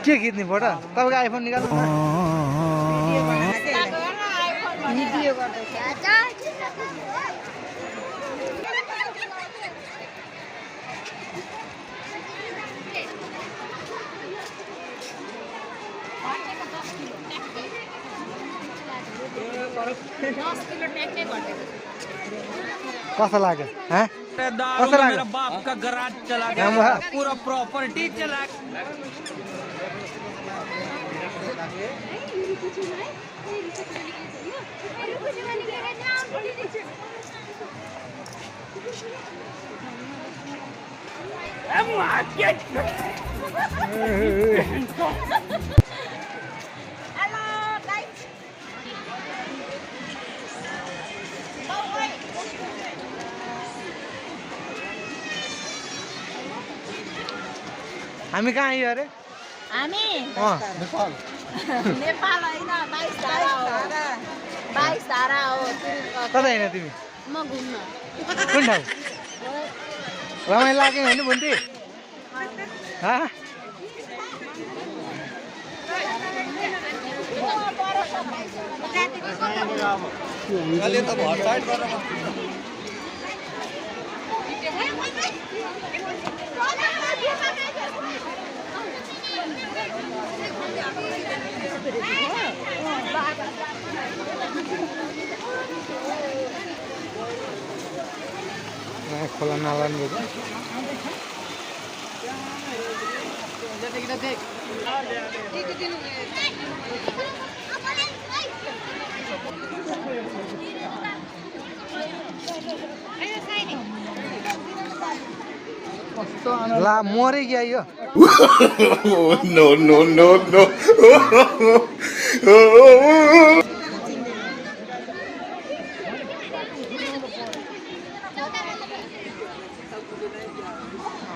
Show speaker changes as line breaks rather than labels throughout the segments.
के खिच्ने फोटो तपाईँको आइफोन निकाल्नु कस्तो लाग्यो कस्तो लाग्यो
बाप का गराज चला गया पूरा प्रॉपर्टी चला
हामी कहाँ आयो अरे
हामी
नेपाल
नेपाल हैन 22 धारा हो 22 धारा हो
कता हैन तिमी
म घुम्न
कुन ठाउँ रमाइलो लाग्यो हैन बुन्टी हा
अहिले त भर साइड गरेर
खोला नाला ला मरे क्या यो
नो नो नो नो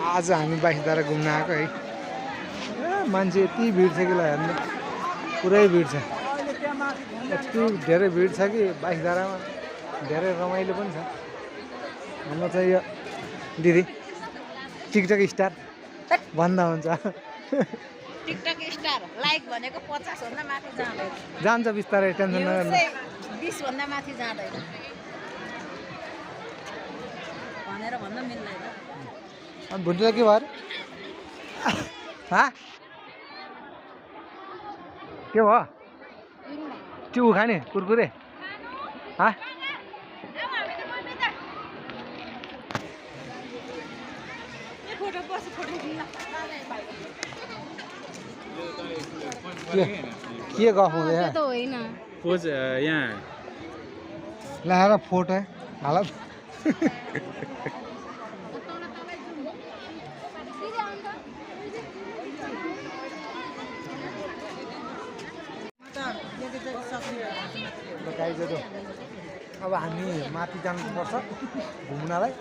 आज हामी बाइसधारा घुम्न आएको है मान्छे यति भिड छ कि ल हेर्नु पुरै भिड छ यति धेरै भिड छ कि बाइसधारामा धेरै रमाइलो पनि छ हाम्रो चाहिँ यो दिदी टिकटक स्टार भन्दा हुन्छ
टिकटक स्टार लाइक भनेको 50 भन्दा माथि जाँदैन
जान्छ बिस्तारै टेन्सन नगर्नु
20 भन्दा माथि जाँदैन भनेर भन्न मिल्दैन
अनि भुन्टीलाई के भयो हा के भयो त्यो खाने कुरकुरे हा के गफ हुँदैछ
त होइन
पोज यहाँ
लाएर फोटो हाल अब हामी माथि जानुपर्छ घुम्नलाई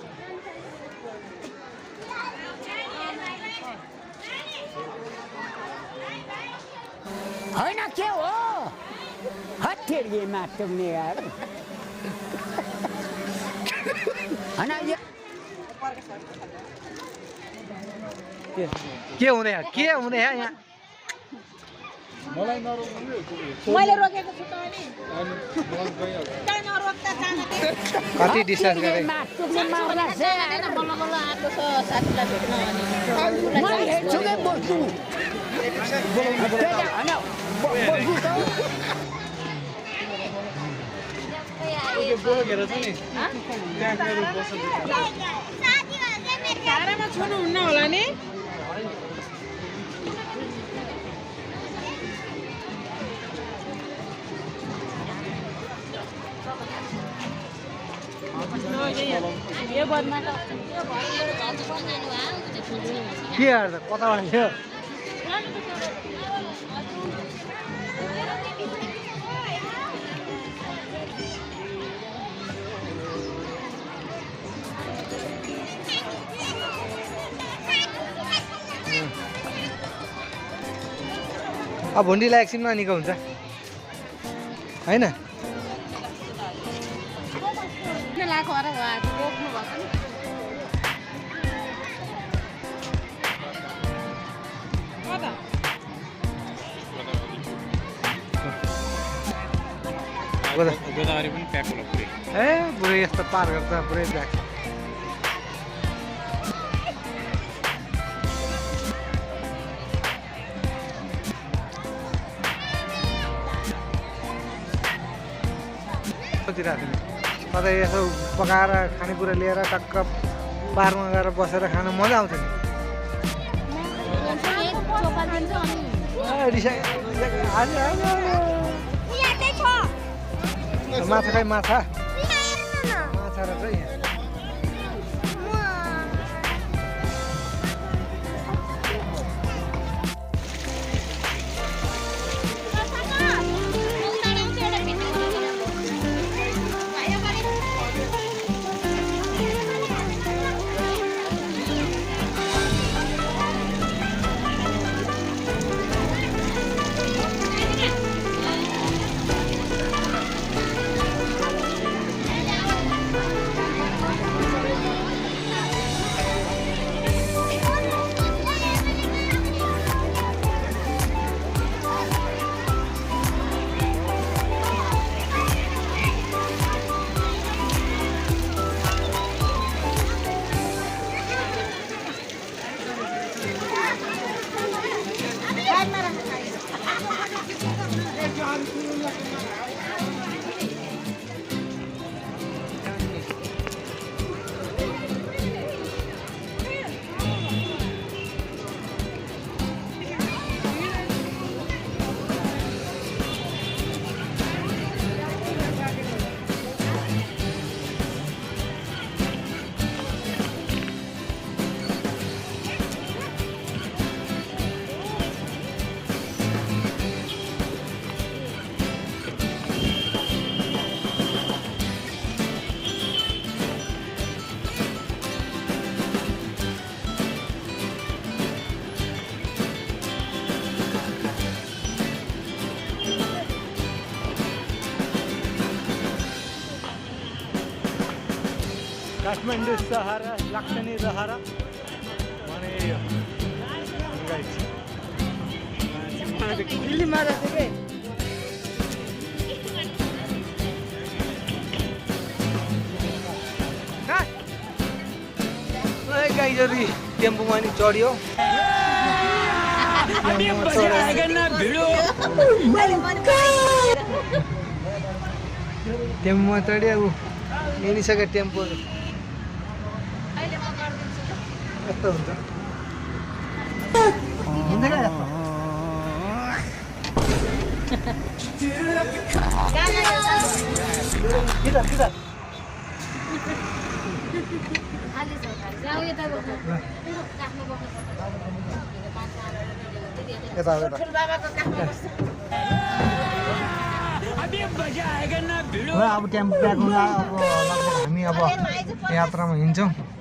होइन के हो हत्तेरीमा तुमने यार होइन
के हुँदैछ यहाँ
मैले रोकेको छु त अनि किन नरोक्दा जान
कति डिस्टेन्स गरे
बल्ल बल्ल आएको छ साथीलाई भेट्न अनि
मैले हेर्छु के बोल्छु
धारामा छुनुहुन्न होला नि यो बदमा त
के यार कताबाट थियो अब भुन्डीलाई एकछिनमा निको हुन्छ होइन
लाएको अरे रोक्नु भएको नि
गोदावरी पनि प्याक होला पुरै
ए पुरै यस्तो पार गर्दा पुरै ब्याक कतै यसो पकाएर खानेकुरा लिएर टक्क पाहाडमा गएर बसेर खान मजा आउँछ नि माछा खाइ माछा माछा र चाहिँ काठमाडौँ सहर लाग्छ नि रहर भने यो दिल्लीमा रहेछ के गाईजरी टेम्पोमा नि चढ्यो टेम्पोमा चढ्यो ऊ हिँडिसक्यो टेम्पो यस्तो हुन्छ अब टेम्पो प्याक हुँदा अब हामी अब यात्रामा हिँड्छौँ